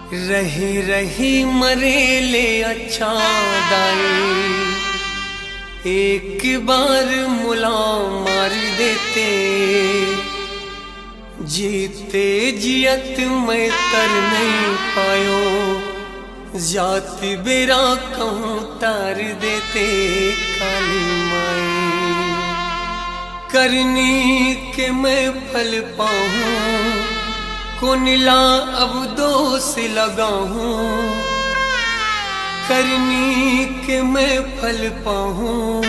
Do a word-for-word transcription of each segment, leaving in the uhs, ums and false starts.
रही रही मरे ले अच्छा दाई, एक बार मोला मार देते। जीते जियत मैं तर नहीं पायो, जात बेरा कहूँ तार देते काली माई। करनी के मैं फल पाहूँ, कोन ला अब दोष लगाहूँ। करनी के मैं फल पाहूँ,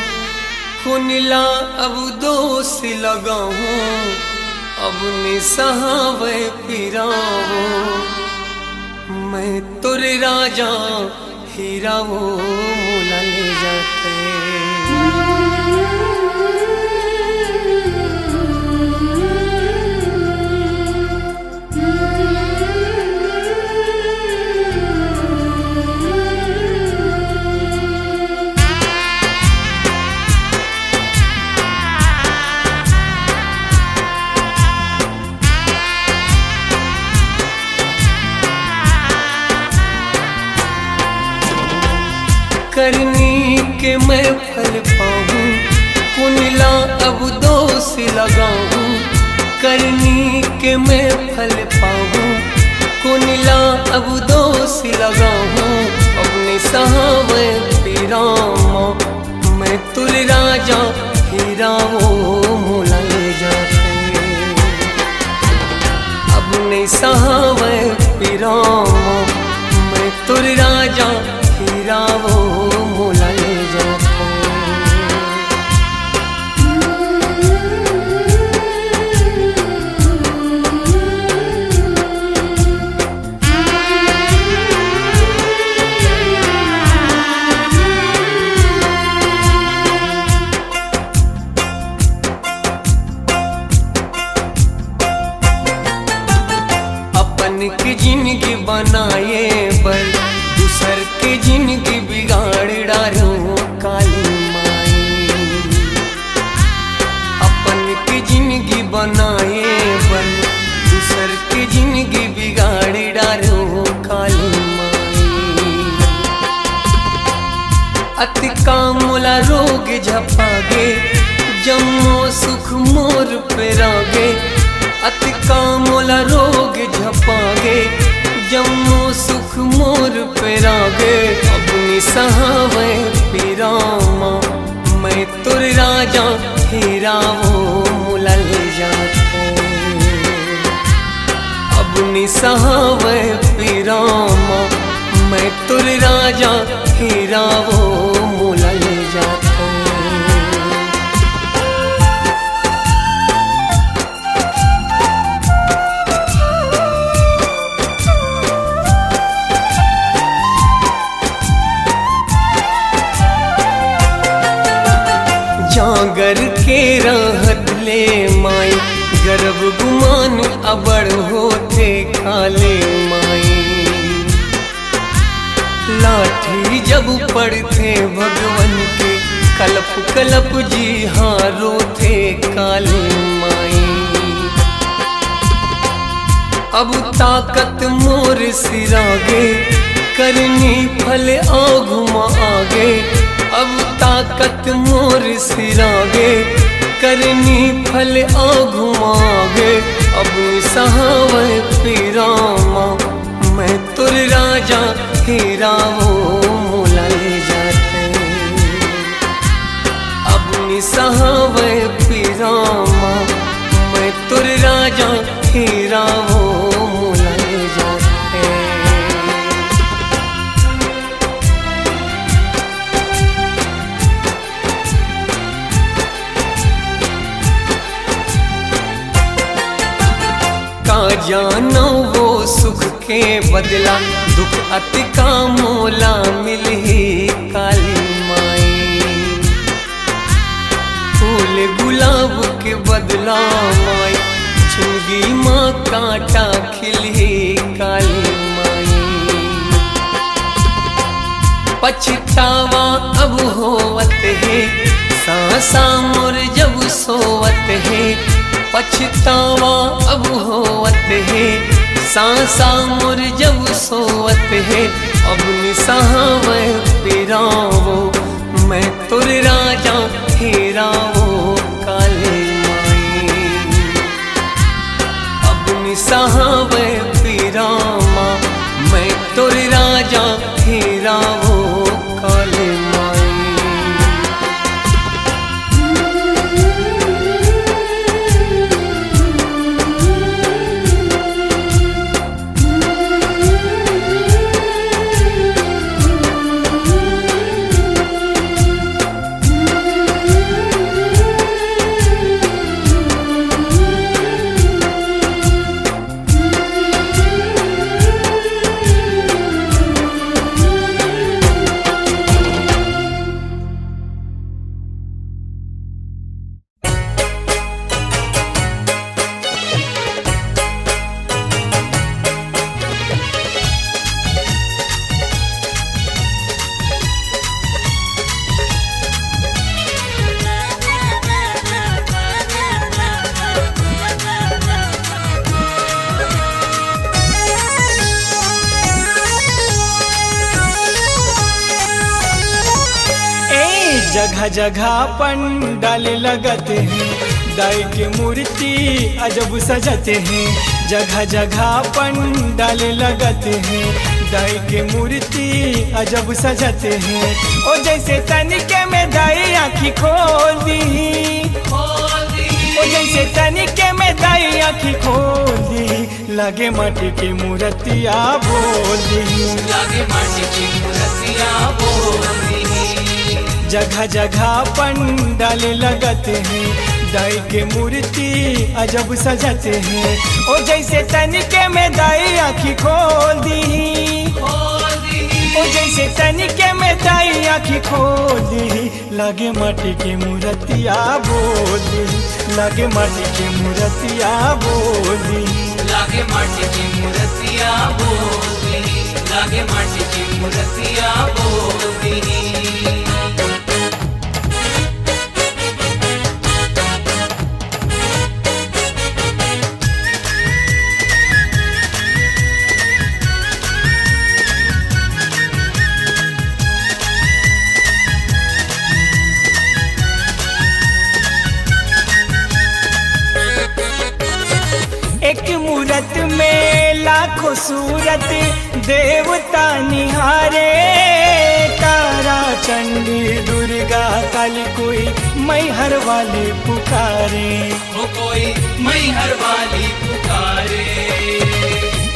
कोन ला अब दोष लगाहूँ। अब निसहावय पीरा वो, मैं तोर राजा हीरा वो मोला ले जाते। करनी के मैं फल पाहूँ, कोन ला अब दोष लगाहूँ। करनी के मैं फल पाहूँ, कोन ला अब दोष लगाहूँ। अब निसहावय पीरा म मैं तोर राजा हीरा वो मोला ले जाते। अब निसहावय पीरा म मैं तोर राजा हीरा वो मोला ले जाते। अपन के जिनगी बनाए बर दूसर के जिनगी बिगाड़ डारो काली माई। अपन के जिनगी बनाए बर दूसर के जिनगी बिगाड़ डारो काली माई। अतिका मोला रोग झपागे, जम्मो सुख मोर पेरागे। अतिका मोला रोग झपागे, जम्मो सुख मोर पेरागे। अब निसहावय पीरा म मैं तोर राजा हीरा वो मोला ले जाते। अब निसहावय पीरा म मैं तोर राजा हीरा वो मोला ले जाते। जांगर के रहत ले माई, गर्व गुमान अबड़ होथे काली माई। लाठी जब पड़थे भगवन के, कलप कलप जी हारोथे काली माई। अब ताकत मोर सिरागे, करनी फल आगू म आगे। अब ताकत मोर सिरागे, करनी फल आगू म आगे। अब निसहावय पीरा म मैं तोर राजा हीरा वो मोला ले जाते। अब निसहावय पीरा म मैं तोर राजा हीरा वो मोला ले जाते। का जानो वो सुख के बदला, दुख अतिका मोला मिलही काली माई। फूल गुलाब के बदला माई, जिंदगी मा कांटा खिलही काली माई। पछतावा अब होवत हे, सांसा मोर जब सोवत हे। पछतावा अब होवत हे, सांसा मोर जब सोवत हे, अब निसाहवय पीरा वो, मैं तोर राजा हे रावो काली माई। अब निसाहवय पीरा माँ, मैं तोर राजा हे रावो काली माई। ए, जगह जगह पंडाल लगत हे, दाई के मूर्ति अजब सजत हे। जगह जगह पंडाल लगत हे, दाई के मूर्ति अजब सजत हे। ओ जैसे तनिके में दाई आँखी खोल दी, ओ जैसे तनिके में दाई आँखी खोल दी, लागे माटी के मूर्तिया बोल दी। लागे माटी के मूर्तिया बोल दी। जगह जगह पंडाल लगत हे, दाई के मूर्ति अजब सजत हे। ओ जैसे तनिके में दाई आँखी खोल दी, ओ जैसे तनिके में दाई आँखी खोल दी, लागे माटी के मूर्तिया बोल दी, लागे माटी के मूर्तिया बोल दी। लागे माटी के मूर्तिया बोल दी, लागे माटी के मूर्तिया बोल दी। एक मूरत में लाखों सूरत देवता निहारे, तारा चंडी दुर्गा काली कोई मैहर वाली पुकारे। हो कोई मैहर वाली पुकारे।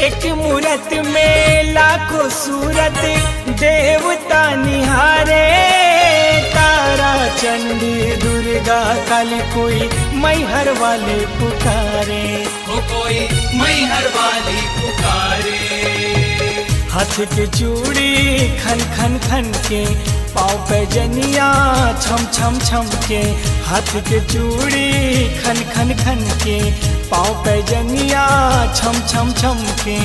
एक मूरत में लाखों सूरत देवता निहारे, तारा चंडी दुर्गा काली कोई मैहर वाली पुकारे। हो कोई मैहर वाली पुकारे। हाथ के चूड़ी खन खन खन के, पाँव पैजनिया छम छम छम के। हाथ के चूड़ी खन खन खन के, पाँव पैजनिया छम छम छम के।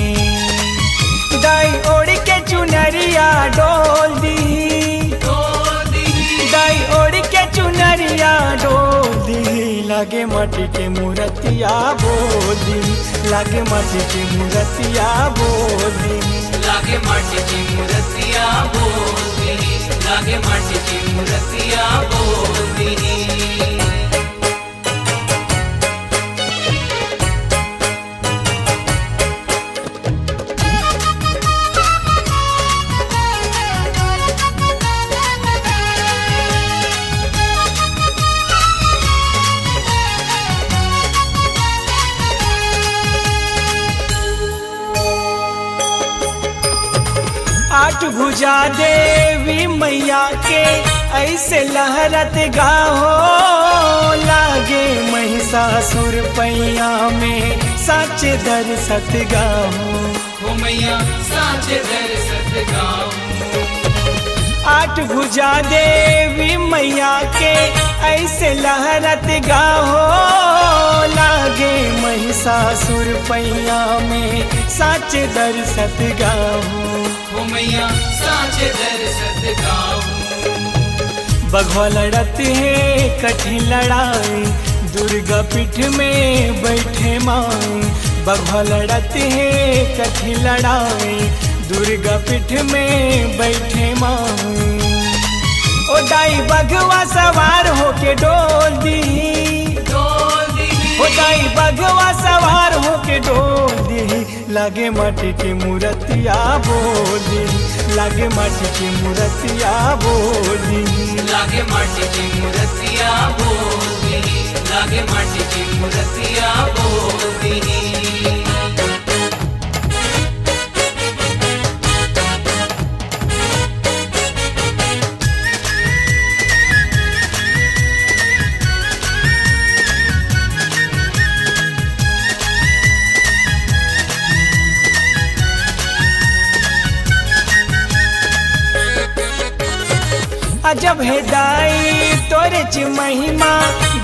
दाई ओढ़ के चुनरिया डोल दी, दाई ओढ़ के चुनरिया डोल दी, लागे माटी के मूरतिया बोल दी, लागे माटी के मूरतिया बोल दी। लागे माटी के मूरतिया बोल दी, लागे माटी के मूरतिया बोल दी। आठ भुजा देवी मैया के ऐसे लहरत गाहो, लागे महिषासुर पैया में साँच दरसत गाहो। हो मैया साँच दरसत गाहो। आठ भुजा देवी मैया के ऐसे लहरत गाहो, लागे महिषासुर पैया में साँच दरसत गाहो। हो मैया साँच दरसत गाहो। बघवा लड़त हे कठिन लड़ाई, दुर्गा पीठ में बैठे माई, बघवा लड़त हे कथी लड़ाई। दुर्गा पीठ में बैठे माई, ओ दाई बघवा सवार होके डोल दी, डोल दी। ओ दाई बघवा सवार होके डोल दी। लागे माटी के मूरतिया बोली, लागे माटी के मूरतिया बोली। लागे माटी के मूरतिया बोली, लागे माटी के मूरतिया बोली। अजब हे दाई तोरे च महिमा,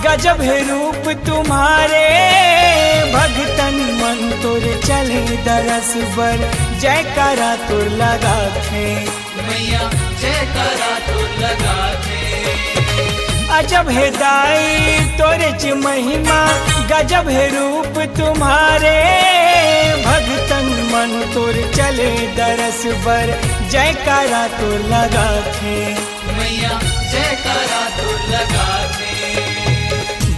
गजब हे रूप तुम्हारे। भगतन मन तोरे चले दरस बर, जयकारा तोर लगाथे। मैया जयकारा तोर लगाथे। अजब हे दाई तोरे च महिमा, गजब हे रूप तुम्हारे। भगतन मन तोर चले दरस बर, जयकारा तोर लगाथे। मैया जयकारा तोर लगाथे।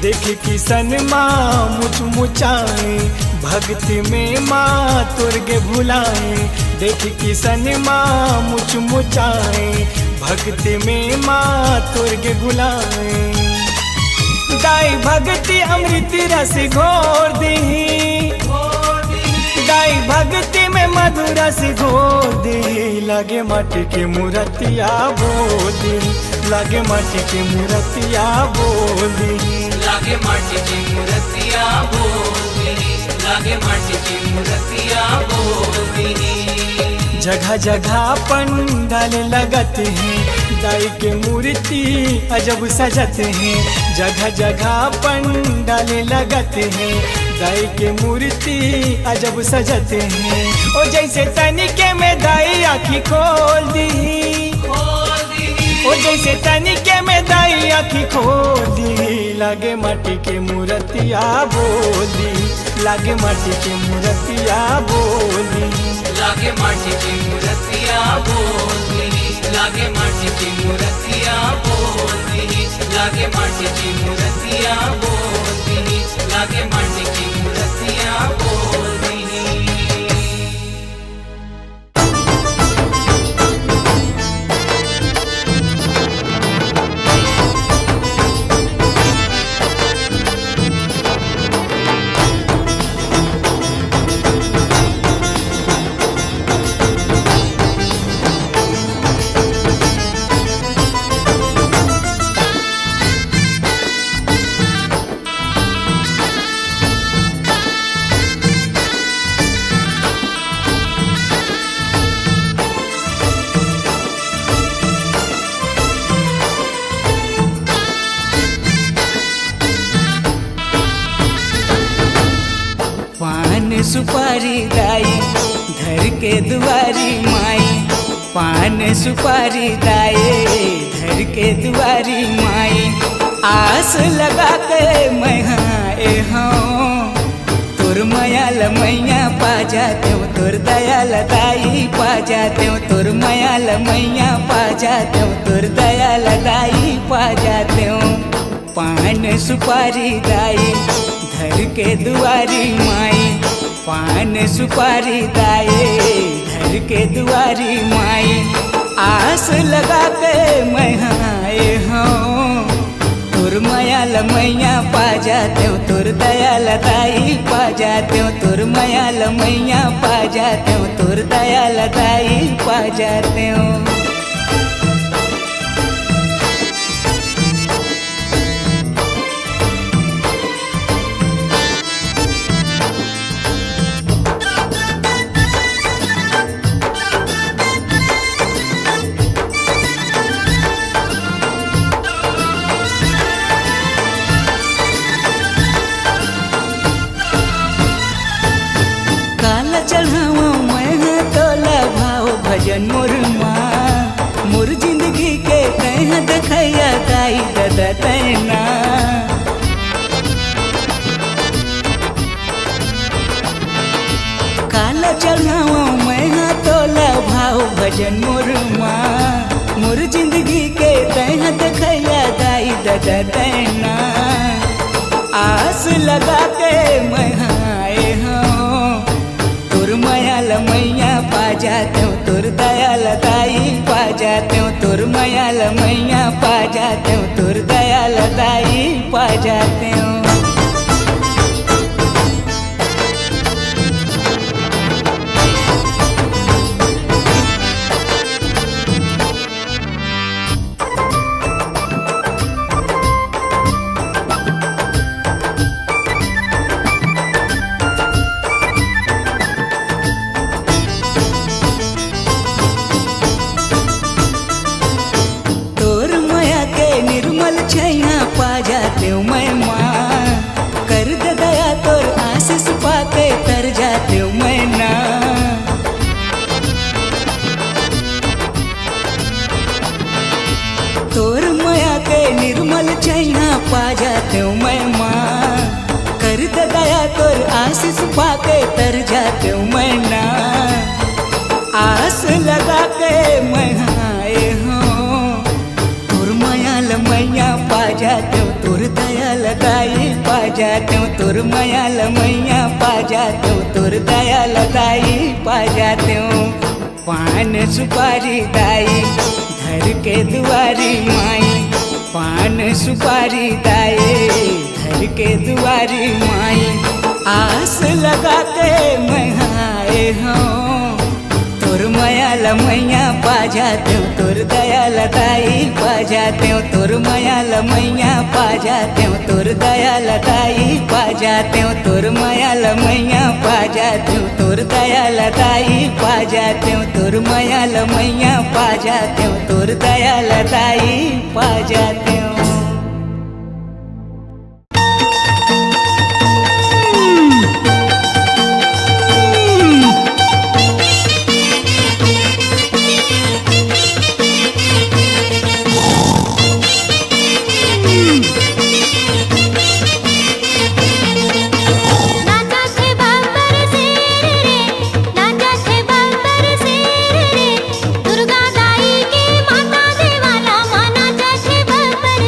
देख किसन माँ मुचमुचाए, भक्ति में माँ तोर गे भुलाए। देख किसन माँ मुचमुचाए, भक्ति में माँ तोर गे भुलाए। दाई भक्ति अमृत रस घोर दिही, दाई भक्ति में मधुरस घोर दिही। लागे माटी के मूरतिया बोली, लागे माटी के मूरतिया बोली। लागे माटी के मूरतिया बोली, लागे माटी के मूरतिया बोली। जगह जगह पंडाल लगत हे, दाई के मूर्ति अजब सजत हे। जगह जगह पंडाल लगत हे, दाई के मूर्ति अजब सजत हे। ओ जैसे तनिके में दाई आँखी खोल दी, ओ जैसे तनिके में दाई आँखी खोल दी। लागे माटी के मूरतिया बोली, लागे माटी के मूरतिया बोली। लागे माटी के मूरतिया बोली, लागे माटी के मूरतिया बोली। लागे माटी के मूरतिया बोली, लागे माटी के मूरतिया बोली। पान सुपारी दाई धर के दुआरी माई, पान सुपारी दाई धर के दुआरी माई। आस लगा के मैं हाँ ए हूँ, तोर मया ल मैया पा जातेंव, तोर दया ल दाई पा जातेंव, तोर मया ल मैया पा जातेंव, तोर दया ल दाई पा जातेंव। पान सुपारी दाई धर के दुआरी माई, पान सुपारी दाई धर के दुआरी माई। आस लगा के मैं हाँ ए हूँ, तोर मया ल मैया पा जातेंव, तोर दया ल दाई पा जातेंव, तोर मया ल मैया पा जातेंव, तोर दया ल दाई पा जातेंव। काला चढ़ावंव मैं ह तोला भाव भजन मोर माँ। जन मोर माँ, मोर जिंदगी के तैं ह देखइया दाई ददा तैं ना। आस लगा के मैं ह आए हँव, तोर मया ल मैया पा जातेंव, तोर दया ल दाई पा जातेंव, तोर मया ल मैया पा जातेंव, तोर दया ल दाई पा जातेंव। तोर मया के निर्मल छैया पा जातेंव मैं माँ, कर दे दया तोर आशीष पाके तर जातेंव मैं ना। तोर मया के निर्मल छैया पा जातेंव मैं माँ, कर दे दया तोर आशीष पाके तर जातेंव मैं ना। आस लगा के मैं ह आए हँव, तोर मया ल मैया पा जातेंव, तोर दया ल दाई पा जातेंव, तोर मया ल मैया पा जातेंव, तोर दया ल दाई पा जातेंव। पान सुपारी दाई धर के दुआरी माई, पान सुपारी दाई धर के दुआरी माई, आस लगा के मैं ह आए हँव। तोर मया ल मैया पा जातेंव, तोर दया ल दाई पा जातेंव, तोर मया ल मैया पा जातेंव, तोर दया ल दाई पा जातेंव, तोर मया ल मैया पा जातेंव, तोर दया ल दाई पा जातेंव, तोर मया ल मैया पा जातेंव, तोर दया ल दाई पा जातेंव। नाचथे बब्बर शेर रे, नाचथे बब्बर शेर रे, दुर्गा दाई के माता देवाला मा नाचथे बब्बर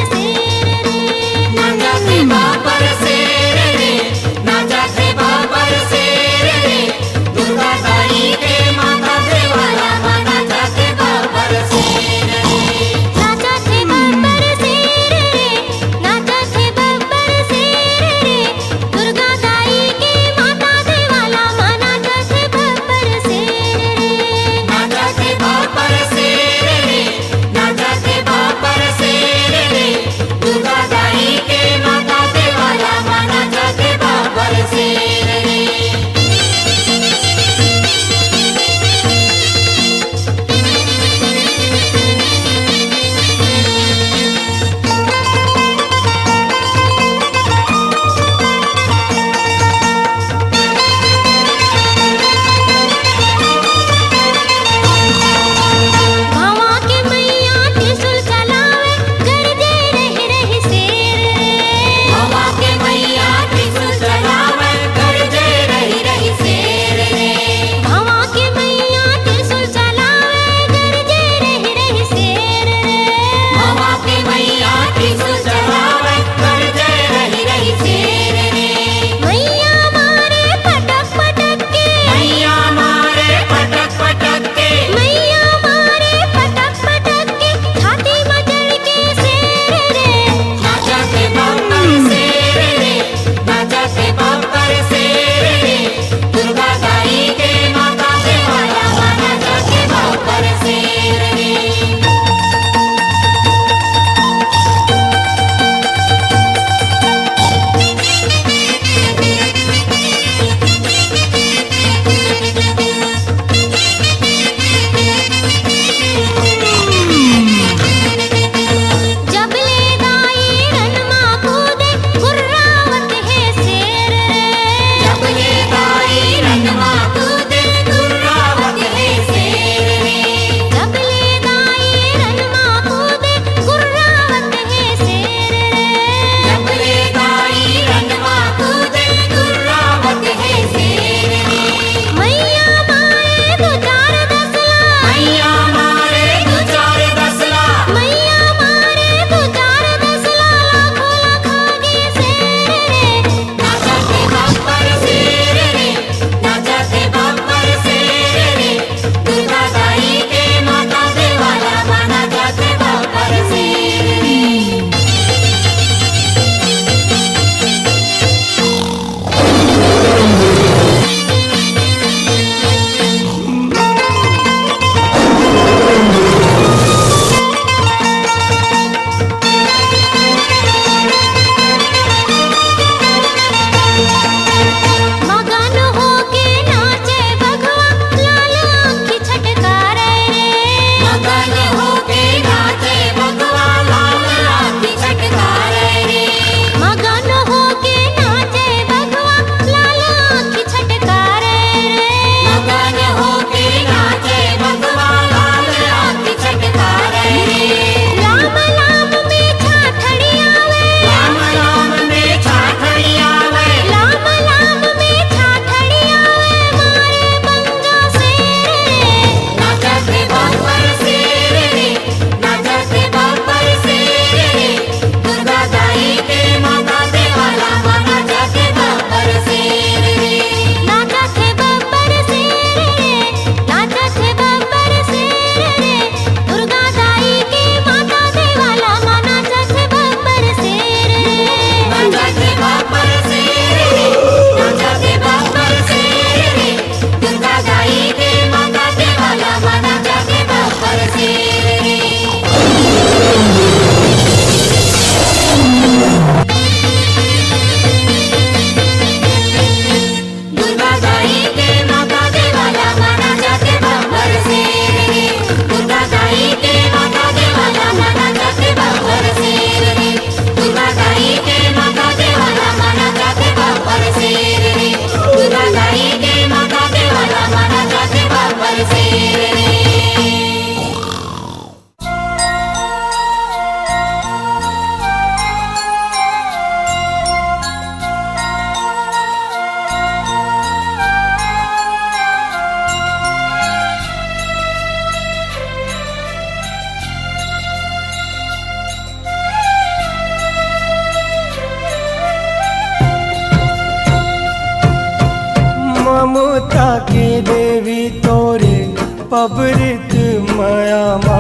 पबरित मया मा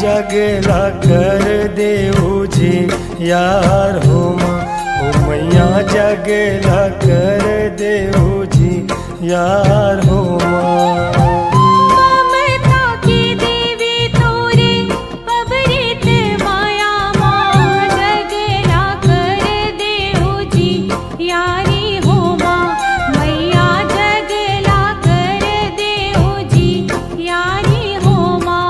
जगला कर देहू जी यार हो माँ, ओ मैया जगला कर देहू जी यार हो माँ। ममता के देवी तोरे पबरित मया मा जगला कर देहू जी यारी हो माँ, मैया जगला कर देहू जी यारी हो माँ।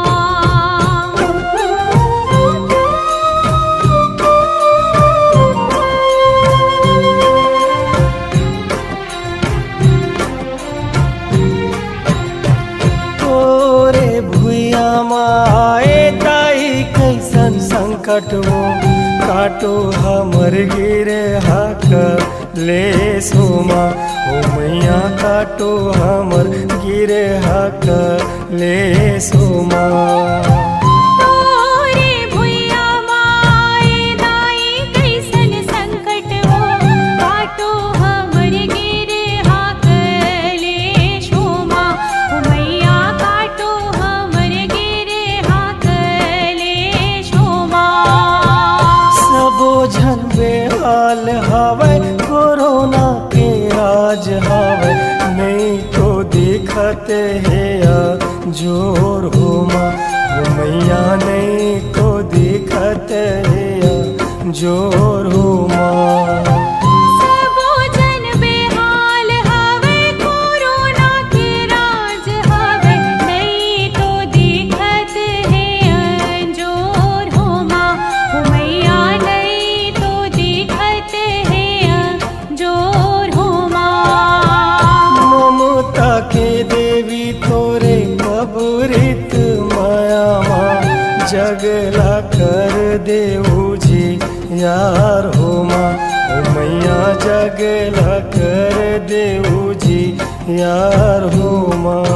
तोरे भुइया म आए दाई, कैसन संकट वो काटो हमर गिरे हक ले सोमा, ओ मैया काटो हमर गिरे हक ले सोमा। तोरे भुइया म आए दाई, कैसन संकट वो काटो हमर गिरे हक ले सोमा, ओ मैया काटो हमर गिरे हक ले सोमा। सबो झन बेहाल हवय, कोरोना के राज हवय, नहीं तो दिखत हे या जोर हो माँ, ओ मैया नहीं तो दिखत हे या जोर हो माँ। सबो जन बेहाल हवय, कोरोना के राज हवय, नहीं तो दिखत हे अंजोर हो माँ, ओ मैया नहीं तो दिखत हे अंजोर हो माँ। ममता के देवी तोरे पबरित मया मा जगला कर देहू जी यार हो माँ, ओ मैया जगला कर देहू जी यार हो माँ।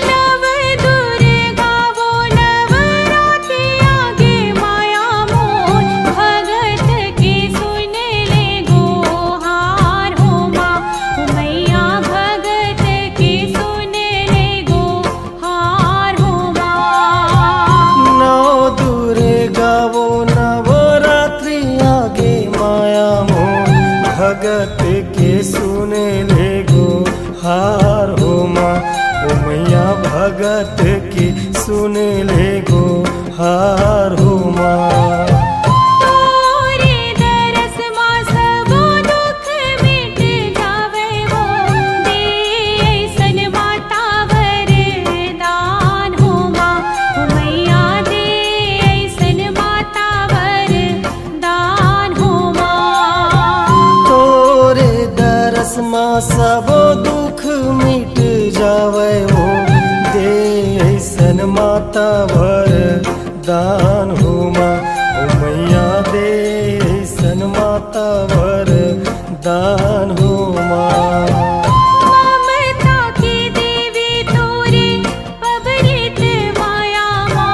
नव दुर्गा वो नवरात्रि आगे माया मोर, भगत के सुन ले गोहार हो माँ, ओ मैया भगत के सुन ले गोहार हो माँ। नव दुर्गा वो नवरात्रि आगे माया मोर, भगत के सुन ले गोहार हो माँ, ओ मैया भगत के सुन ले गोहार हो माँ। तोरे दरस मा सबो दुख मिट जावे वो, दे अइसन माता वरदान हो माँ, ओ मैया दे अइसन माता वरदान हो माँ। तोरे दरस मा सबो दुख मिट जावे वो, दे अइसन माता वरदान हो माँ, ओ मैया दे अइसन माता वरदान हो माँ। ममता के देवी तोरे पबरित माया मा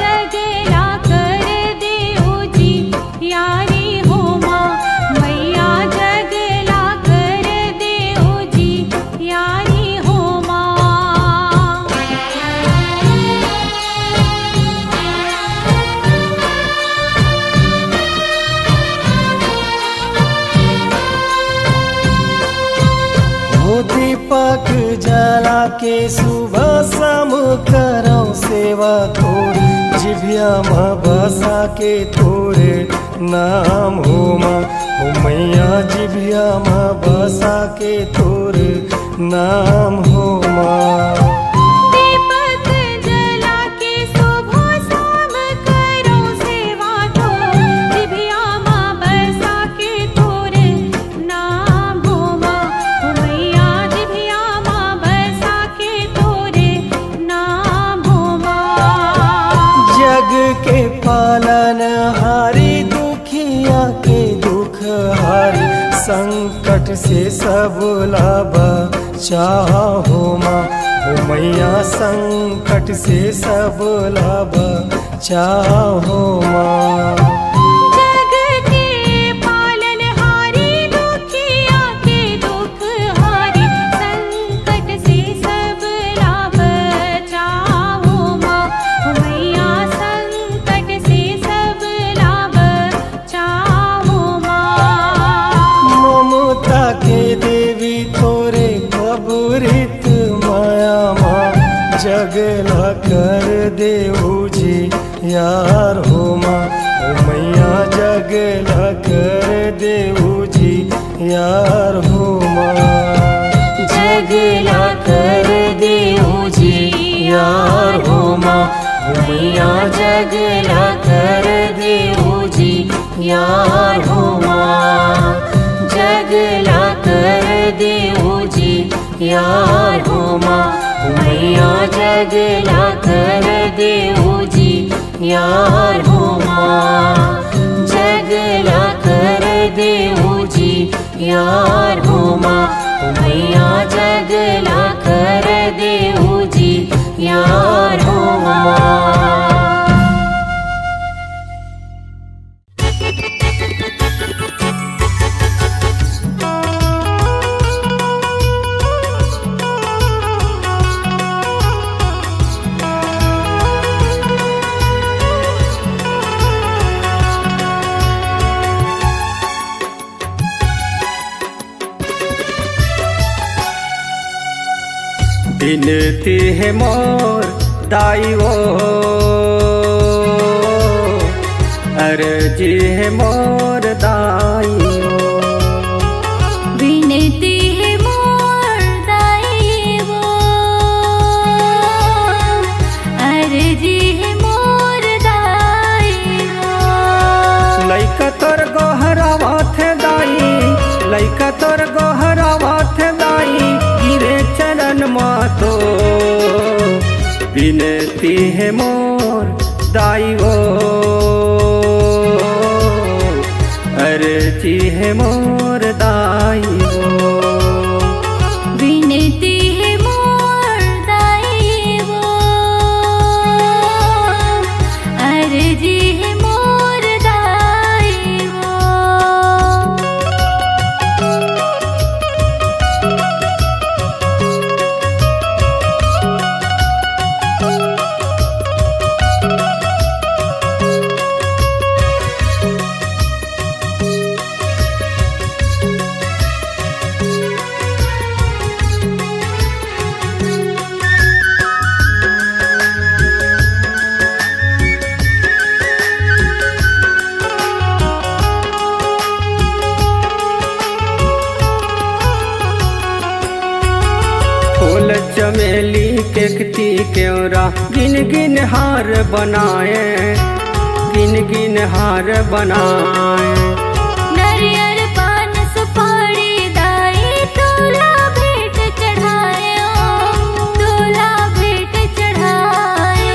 जगला कर देहू जी यारी हो माँ, मैया जगला कर देहू जी यारी हो माँ। हो दीपक जला के सुबह शाम करौं सेवा तोर, जिभिया म बसा के तोर नाम हो माँ, ओ मैया जिभिया म बसा के तोर नाम हो माँ। दीपक जला के सुबह शाम करौं सेवा तोर, जिभिया म बसा के तोर नाम हो माँ, ओ मैया जिभिया म बसा के तोर नाम हो माँ। जग के पालनहारी दुखिया के दुख हारी, संकट से सब ला बचाहो माँ, ओ मैया संकट से सब ला बचाहो। चाहो माँ। जग के पालनहारी, दुखिया के दुखहारी, संकट से सब ला बचाहो माँ। मैया, संकट से सब ला बचाहो माँ। ममता के देवी तोरे अबुरित माया माँ, जग ला कर दे उजियार हो माँ। ओ मैया, जग ला कर दे उजियार हो माँ। जग ला कर दे उजियार हो माँ। ओ मैया, जग ला कर दे उजियार हो माँ। जग ला कर दे उजियार हो माँ। मैया, जग ला कर दे उजियार हो माँ। जग ला कर दे उजियार हो माँ। मैया, जग ला कर दे उजियार हो माँ। बिनती हे मोर दाई ओ, अरजी हे मोर दाई ओ। बिनती हे मोर दाई ओ, अरजी हे मोर दाई ओ। लइका तोर गोहरावत हे दाई, लइका तोर गोहरावत हे दाई, गिरे चरण मा तो। बिनती हे मोर दाई ओ, अरजी हे मोर दाई ओ। बिनती हे मोर दाई ओ, अरजी हे मोर दाई ओ। फूल चमेली केकती केवरा, गिन गिन हार बनाए, गिन गिन हार बनाए। नरियर पान सुपारी दाई, तोला भेंट चढ़ाए ओ, तोला भेंट चढ़ाए।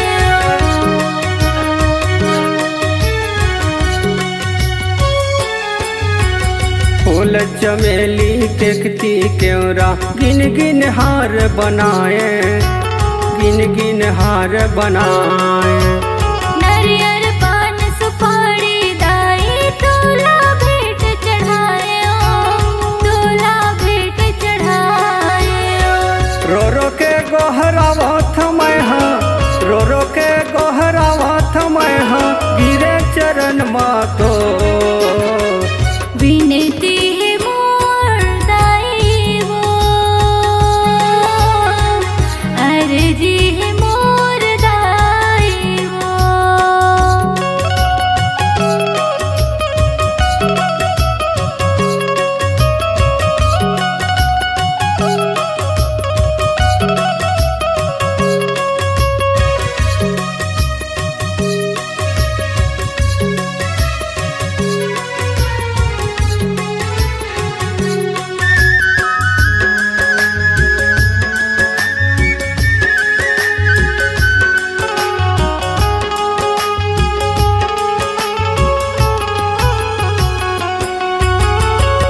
फूल चमेली केकती केवरा, गिन गिन हार बनाए, गिन गिन हार बनाए। नरियर पान सुपारी दाई, तोला भेंट चढ़ाए ओ, तोला भेंट चढ़ाए ओ। रो रो के गोहरावत मैं हा, रो रो के गोहरावत मैं हा, गिरे चरण मा तो। बिनती हे मोर दाई ओ, अरजी हे मोर दाई ओ।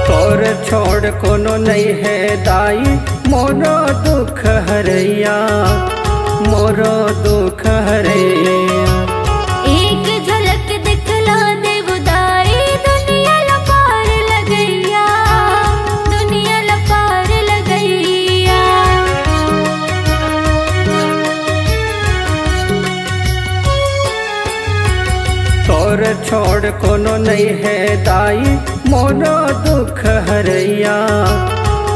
तोर छोड़ कोनो नइ हे दाई, मोरो दुख हरैया, मोरो दुख हरैया। ए और छोड़ कोनो नहीं है दाई, मोरो दुख हरैया,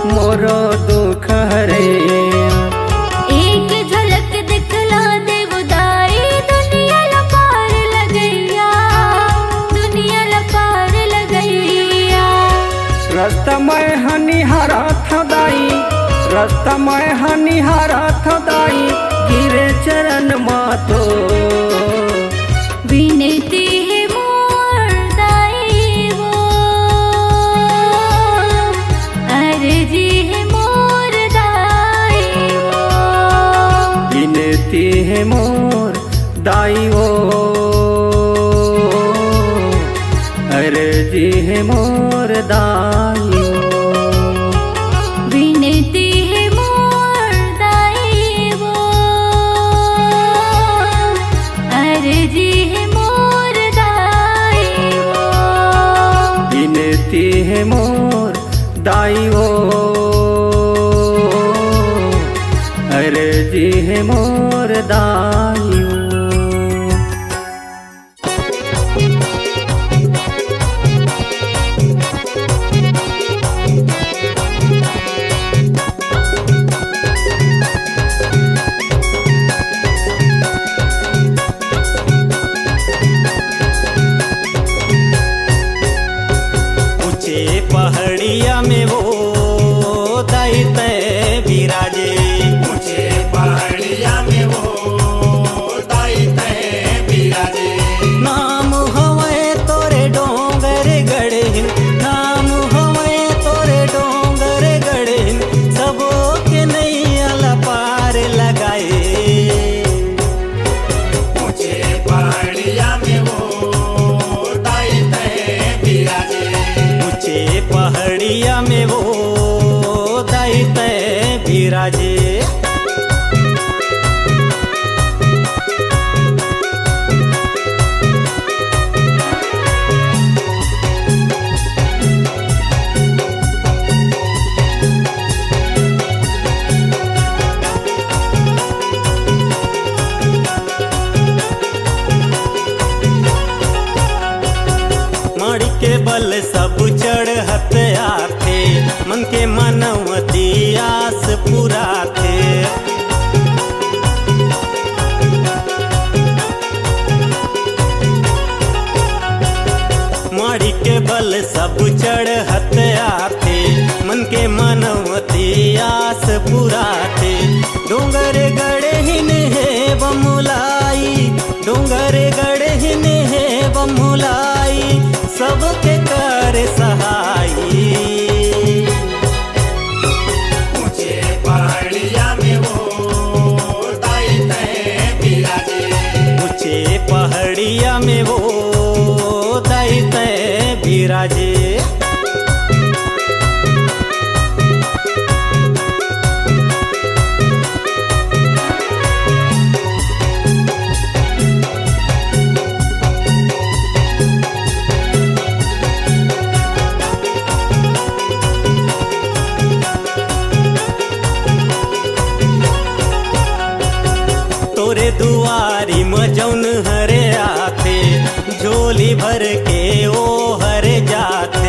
मोरो दुख हरैया। एक झलक दिखला देव दाई, दुनिया ला पार लगैया, दुनिया ला पार लगैया। रस्ता मैं हनिहारा था दाई, रस्ता मैं हनिहारा था दाई, गिरे चरण मा तो। विनती हे मोर दाई वो, अर्जी हे मोर दाई वो। विनती हे मोर दाई वो, अर्जी हे मोर दाई वो। विनती हे मोर दाई वो, अर्जी हे मोर दाई वो। विनती हे मोर दाई वो, अर्जी हे मोर दाई वो। ऊंचे पहाड़िया में वो दाई तैं बिराजे। ऊंचे पहाड़िया में वो दाई तैं बिराजे। नाम हवय तोरे डोंगरगढ़ हिन, नाम हवय तोरे डोंगरगढ़ हिन, सबो के नैया ला पार लगाए। ऊंचे पहाड़िया में वो दाई तैं बिराजे। ऊंचे पहाड़िया में वो दाई तैं बिराजे। माड़ी के बल सब चढ़त आथे, मन के मनवती आस पुराथे। माड़ी के बल सब चढ़त आथे, मन के मनवती आस पुराथे। डोंगरगढ़ हिन हे बमुलाई, डोंगरगढ़ हिन हे बमुलाई, सबके कर सहाई। ऊंचे पहाड़िया में वो दाई तैं बिराजे। ऊंचे पहाड़िया में वो दाई तैं बिराजे। तोरे दुआरी म जौन हरे आथे, झोली भर के ओ हरे जाथे।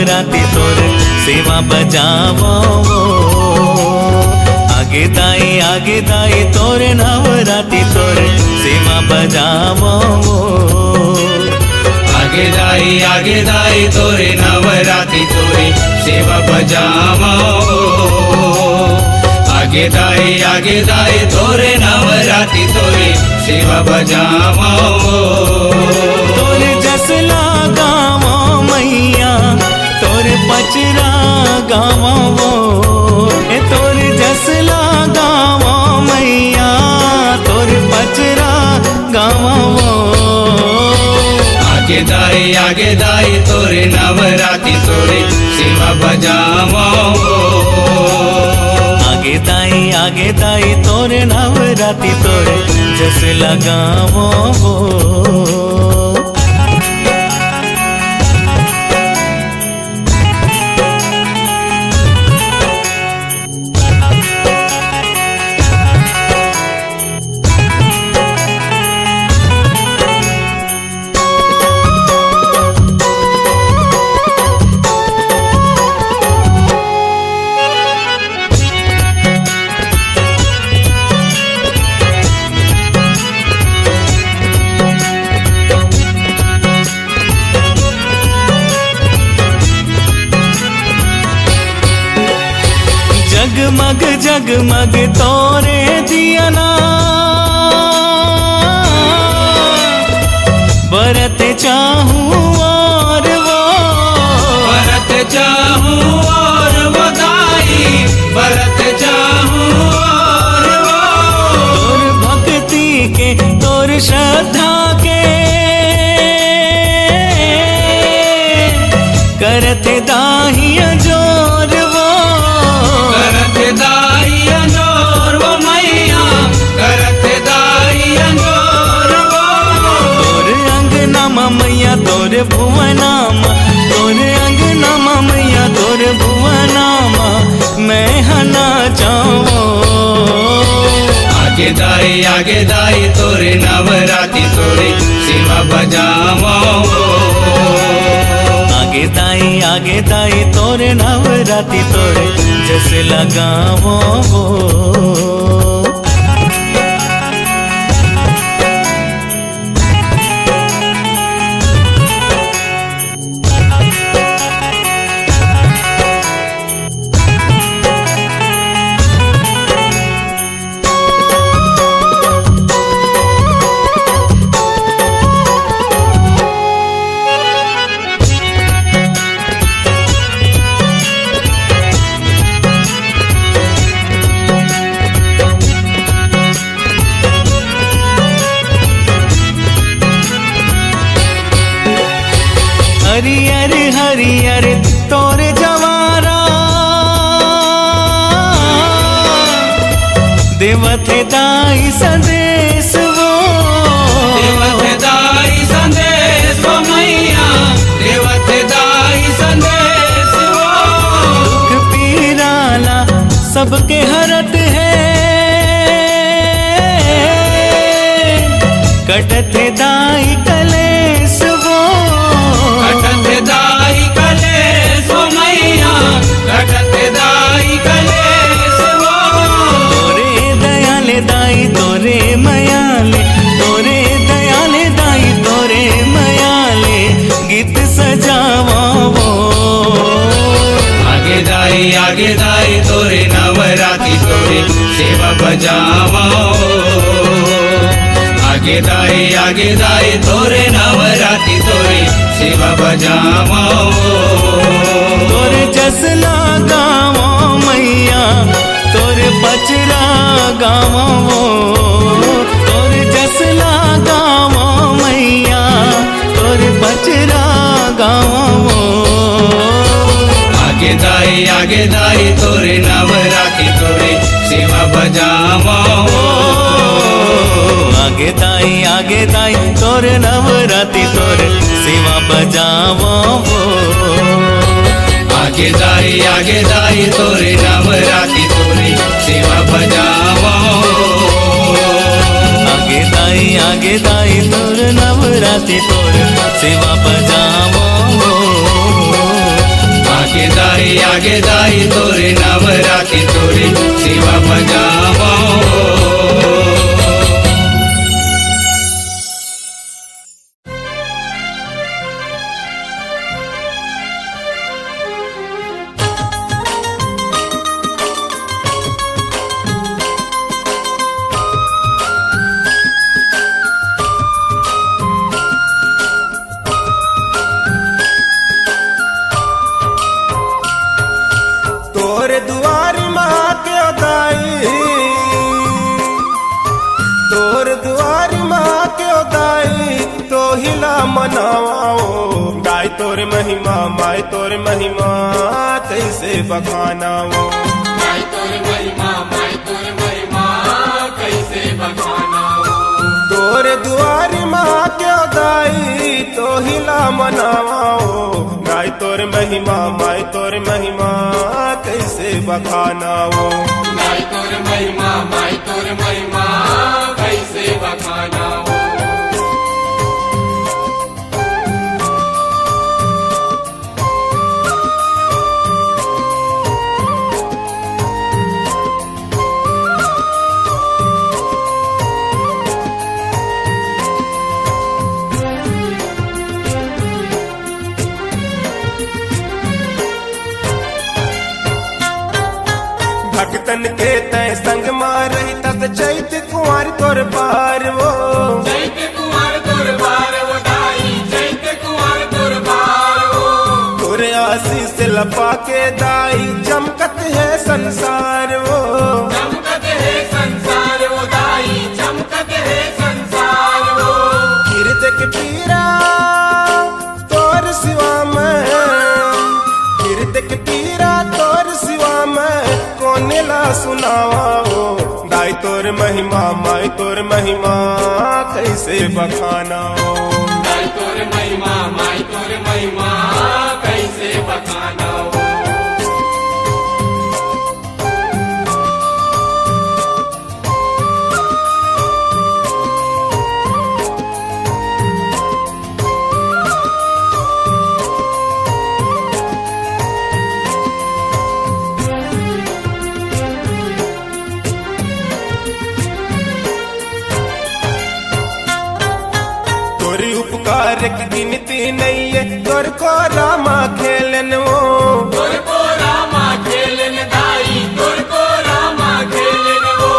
राती तोर सेवा बजावो। आगे दाई, आगे दाई तोर नवराती तोर सेवा बजावो। आगे दाई, आगे दाई तोरे नवराती तोरे सेवा बजावो। आगे दाई, आगे दाई तोरे नवराती तोरे सेवा बजावो। तोर जस लगावो मैया, तोर पचरा गावो। ए तोर जस लगावो मैया, तोर पचरा गावो। आगे दाई, आगे दाई तोरे नवराती तोरे सेवा बजावो। आगे दाई, आगे दाई तोरे नवराती तोरे जस लगावो। जगमग जगमग तोरे दियना, बरत चाहूं और वो। बरत चाहूं और वो दाई, बरत चाहूं और वो। तोर भक्ति के, तोर श्रद्धा के, करत दाई अंजोर वो। करत दाई अंजोर वो मैया, करत दाई अंजोर वो। तोर अंगना म मैया, तोर भुवना म, तोर अंगना म मैया, तोर भुवना म मैं ह नाचावो। आगे दाई, आगे दाई तोरे नवराती तोरे सेवा बजावो। आगे दाई, आगे दाई तोरे नवराती तोरे जस लगावो। हरियर हरियर तोर जवारा, देवत हे दाई संदेश वो। देवत हे दाई संदेश वो मैया, देवत हे दाई संदेश वो। दुख पीरा ला सबके हरत हे, कटत हे दाई कलेश वो। कटत हे दाई कलेश वो मैया, कटत हे दाई कलेश वो। तोरे दया ले दाई, तोरे मया ले, तोरे दया ले दाई, तोरे मया ले गीत सजावा वो। आगे दाई, आगे दाई तोरे नवराती तोरे सेवा बजावा वो। आगे दाई, आगे दाई तोरे नवराती तोरे सेवा बजावा वो। तोर जस लगावा मैया, तोर पचरा गावा वो। तोर जस लगावा मैया, तोर पचरा गावा वो। आगे दाई, आगे दाई तोरे नवराती तोरे सेवा बजावा वो। आगे दाई, आगे दाई तोरे नवराती तोरे सेवा बजावा वो। आगे दाई, आगे दाई तोरे नवराती तोरे सेवा बजावा वो। आगे दाई, आगे दाई तोर नवराती तोर सेवा बजावो। के दाई आगे दाई तोरे नवराती तोरे सेवा बजावो। तोर दुआरी माँ के ओ दाई, तोर दुआरी माँ के ओ दाई, तो हिला मनावा ओ। गाय तोर महिमा, माय तोर महिमा, कैसे बखाना ओ। माय तोर महिमा, माय तोर महिमा, कैसे बखाना ओ। तोर दुआरी माँ के ओ दाई, तो हिला मनावा ओ। गाय तोर महिमा, माय तोर महिमा, कैसे बखाना ओ। माय तोर महिमा, माय तोर महिमा, कैसे बखाना ओ। भक्तन के तय संग मा रहितस चैत कुंवर तोर पार ओ। चैत कुंवर तोर पार ओ दाई, चैत कुंवर तोर पार ओ। तोरे आशीष लपा के दाई, चमकत हे संसार ओ। चमकत हे संसार ओ दाई, चमकत हे संसार ओ। गिरज के पीरा तोर सिवा में, गिरज के पीरा तोर सिवा में, कोने ला सुनावा ओ। दाई तोर महिमा, माय तोर महिमा, कैसे बखाना ओ। दाई तोर महिमा, माय तोर महिमा, कैसे बखाना ओ। तोरी उपकार के गिनती नइये, तोर कोरा मा खेलन ओ। तोर कोरा मा खेलन दाई, तोर कोरा मा खेलन ओ।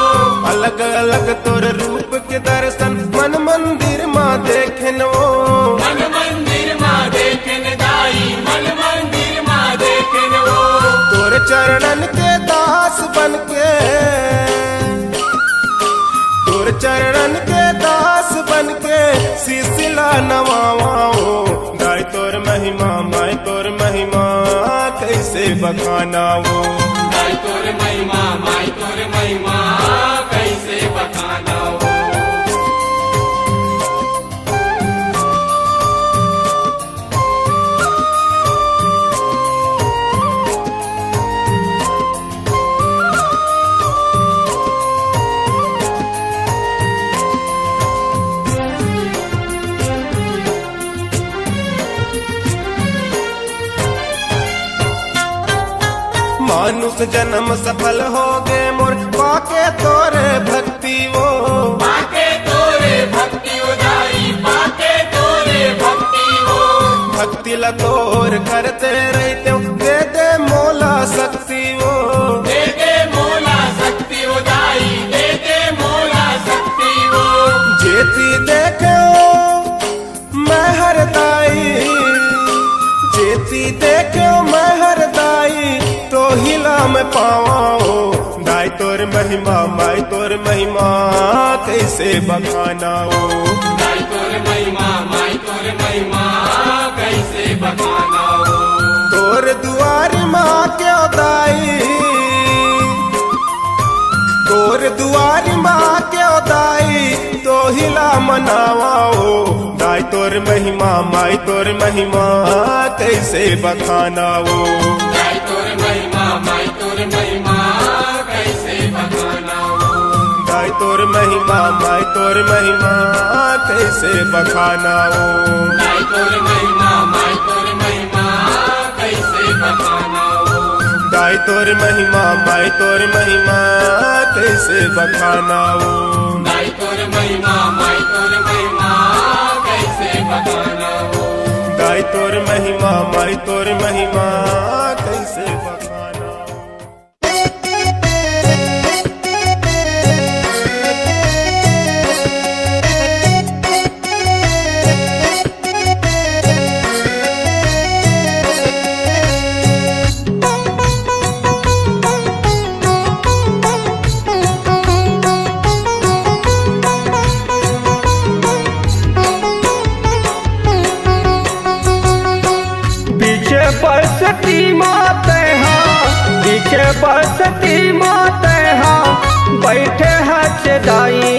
अलग अलग तोर रूप के दर्शन मन मंदिर मा देखेन ओ। मन मंदिर मा देखेन दाई, मन मंदिर मा देखेन ओ। तोर चरणन के दास बन के, तोर चरणन के दास बन के शीश ला नवावा ओ। दाई तोर महिमा, माय तोर महिमा, कैसे बखाना ओ। दाई तोर महिमा, माय तोर महिमा, कैसे बखाना ओ। मानुष जन्म सफल होगे मोर, पाके तोरे भक्ति ओ। पाके तोरे भक्ति ओ दाई, पाके तोरे भक्ति ओ। भक्ति ला तोर करते रहितेंव, दे दे मोला शक्ति ओ। दे दे मोला शक्ति ओ दाई, दे दे मोला शक्ति ओ। जेती देखेंव मैं हर दाई, जेती देखेंव मैं हर दाई, तो हिला मैं पावा ओ। दाई तोर महिमा, माय तोर महिमा, कैसे बखाना ओ। दाई तोर महिमा, माय तोर महिमा, कैसे बखाना ओ। तोर दुआर मा के ओ दाई, तोर दुआर मा के ओ दाई, तो हिला मनावा ओ। दाई तोर महिमा, माय तोर महिमा, कैसे बखाना ओ। दाई तोर महिमा, माय तोर महिमा, कैसे बखाना ओ। दाई तोर महिमा, माय तोर महिमा, कैसे बखाना ओ। दाई तोर महिमा, माय तोर महिमा, कैसे बखाना हो? दाई तोर महिमा, माई तोर महिमा, कैसे बखाना हो? दाई तोर महिमा, माई तोर महिमा, कैसे बखाना हो? दाई तोर महिमा, माई तोर महिमा, कैसे बखाना हो? पीछे बसती माते हा, पीछे बसती माते हा, बैठे हच दाई।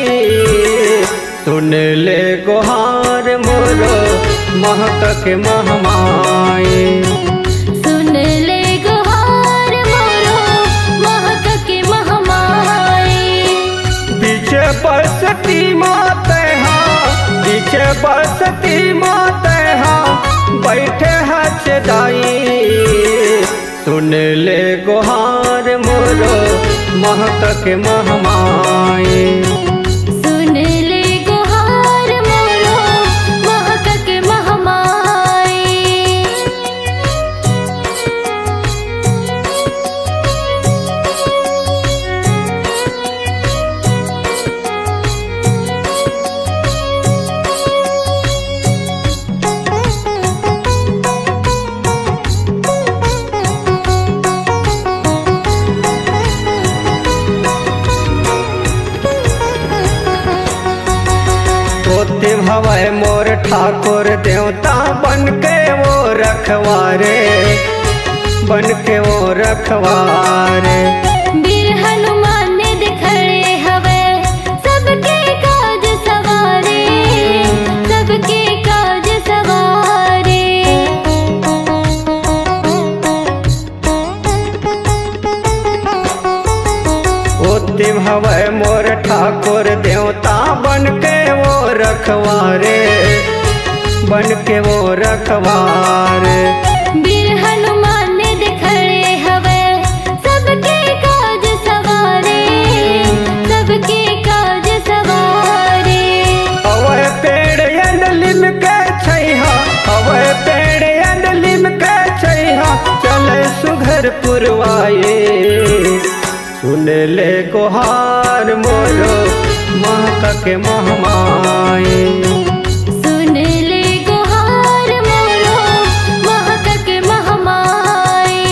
सुन ले गोहार मोरो महक के महमाई। सुन ले गोहार मोरो महक के महमाई। पीछे बसती माते हा, पीछे बसती माते हा, बैठे हच दाई। सुन ले गोहार मोरो महक के महमाई। सुन ले गोहार मोरो महक के महमाई। ओते हवय मोर ठाकुर देवता बन के वो रखवारे, बन के वो रखवारे। बीर हनुमान नित खड़े हवय, सबके काज सवारे, सबके काज सवारे। ओतिम हवय मोर ठाकुर देवता बन के वो रखवारे, बन के वो रखवारे। बीर हनुमान नित खड़े हवय, सबके काज सवारे, सबके काज सवारे। हवय पेड़ अन लिम के छैहा, हवय पेड़ अन लिम के छैहा, चले सुघर पुरवाए। सुन ले गोहार मोरो महक के महमाई। सुन ले गोहार मोरो महक के महमाई।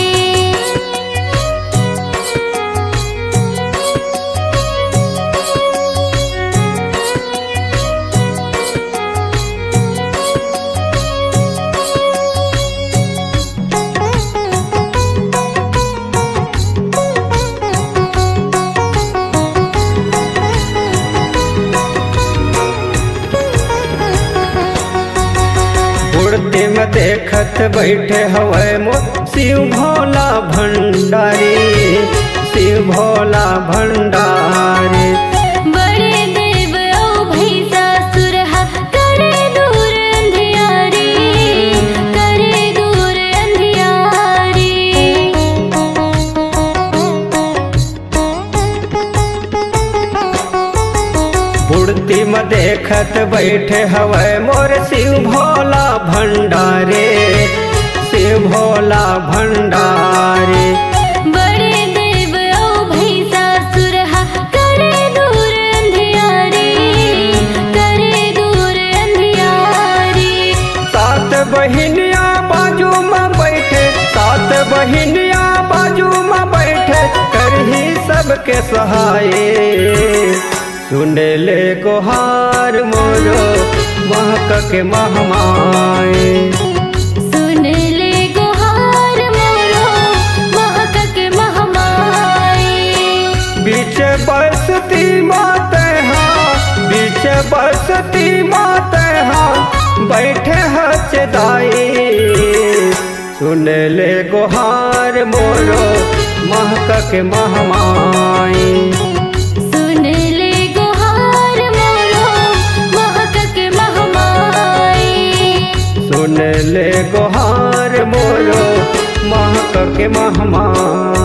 बुढ़ती में देखत बैठे हवय मोर शिव भोला भंडारी, शिव भोला भंडारी। बड़े देव अउ भैंसासुर हा, करे दूर अंधियारी, करे दूर अंधियारी। बुढ़ती म देखत बैठे हवय मोर शिव भोला भंडारे, शिव भोला भंडारे। बड़े देव अउ भैंसासुर हा, करे दूर अंधियारी, करे दूर अंधियारी। सात बहिनिया बाजू म बैठे, सात बहिनिया बाजू म बैठे, करही सबके सहाय। सुन ले गोहार मोरो महक के महमाई। सुन ले गोहार मोरो महक के महमाई। बीच बसती माते हा, बीच बसती माते हा, बैठे हच दाई। सुन ले गोहार मोरो महक के महमाई। सुन ले गोहार मोरो महक के महमाई। सुन ले गोहार मोरो महाकाल के महामाया।